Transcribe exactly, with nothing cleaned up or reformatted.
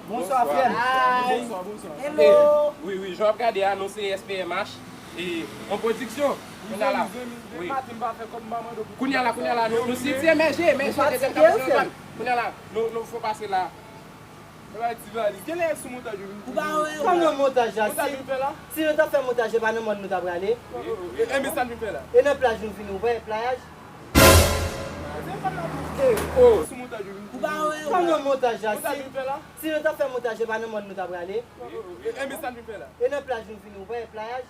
Bonswa, frè m. Bonswa, bonswa. Hello. Wi, wi, jan w ap gade a, nou se S P M H. E, an pwodiksyon. Kounye a la. Wi. Kounye a la, kounye a la, nou, nou se, se M J, M J, dezyèm kapitan Antoine. Kounye a la, nou, nou fò pase la. Ou pa wè, ou pa wè. Si nou t ap fè montaj, e pa nan mòn nou t ap prale. E, e, e, men sa n vin fè la? E nan plaj nou vini, ou wè, playaj. Ou pa wè, ou pa wè. Si nou t ap fè montaj, e pa nan mòn nou t ap prale. E, e, e, men sa n vin fè la? E nan plaj nou vini, ou wè, playaj.